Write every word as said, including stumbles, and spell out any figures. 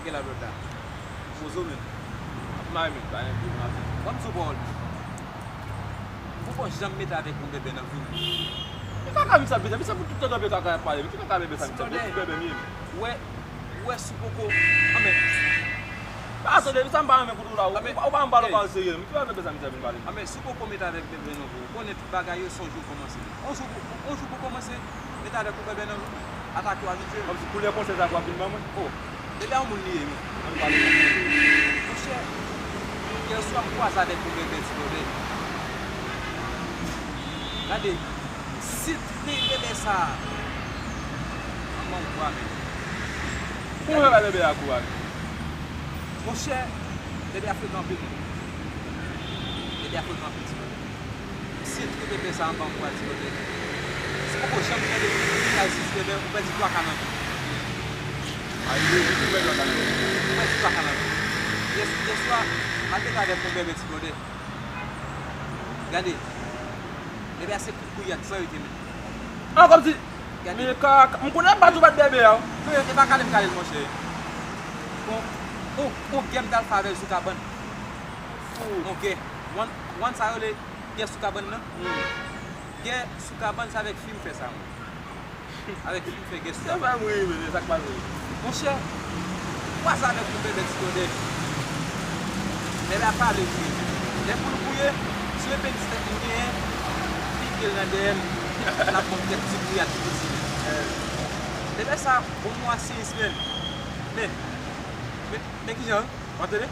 Gen la lòt la. Pozo menm. Ap mare menm, pa gen pwoblèm avè l. Ban m di w pawòl. Ou poko janm mete avèk yon bèbè nan vi w menm. Men kaka misye ap pete, misye pou tout tan nan bèbè kaka y ap pale. Men ki kaka bèbè sa misye ap pale? Bèbè m ye menm. Ou wè, ou wè si w poko, anben. Pa tande, sa m pa renmen kote w la. Ou pa, ou pa janm pale w pa serye. Men ki kaka bèbè sa misye ap vin pale? Anben, si w poko mete avèk bèbè nan vi w, ou konnen tout bagay yo se yon jou kòmanse. Yon jou, yon jou pou kòmanse. Mete avèk yon bèbè nan vi w. Atake w avitye. Kòmsi koulè konsèy sa pou w ap vin ban mwen? Oh, bèbè yon moun li ye, men. Ann pale. Monchè, yè swa m kwaze avèk yon bèbè ti bèbè. Gade, si te bèbè sa a, an ban m kwa, men. Kòman w fè bay bèbè a kou a? Monchè, bèbè a frekan anpil, men. Bèbè a frekan anpil, ti bèbè. Si te bèbè sa a anba yon bwa ti bèbè. Si poko janm tande yon mesaj sou bèbè, ou pèdi twa ka nan vi. Ay, ou pèdi twa ka nan vi. Ou pèdi twa ka nan vi. Yè, yè swa, m al mete avèk yon bèbè ti bèbè. Gade. Bèbè a se kout kouyad san rete menm. An, kòmsi. Gade. Men kaka, m konnen bat ou bat bèbè a. Non, e pa kale m kale l, monchè. On, on, on gè m t al fè avè l sou kabann. On gè. Wan, wan sa yo rele gè sou kabann nan? Gè sou kabann, se avèk fi m fè sa, mwen. Avèk fi m fè gè sou kabann. Se pa vre, men, sa k pa vre. Monchè, kwaze avèk yon bèbè ti bòdè. Bèbè a pale vre. Lè pou l gouye, sou epens tèt li genyen, pike l nan dèyè l, l ap bon kèk ti kouyad tou piti. Bèbè sa, bon mwa sezi menm. Men, men, men kijan, w ap tande?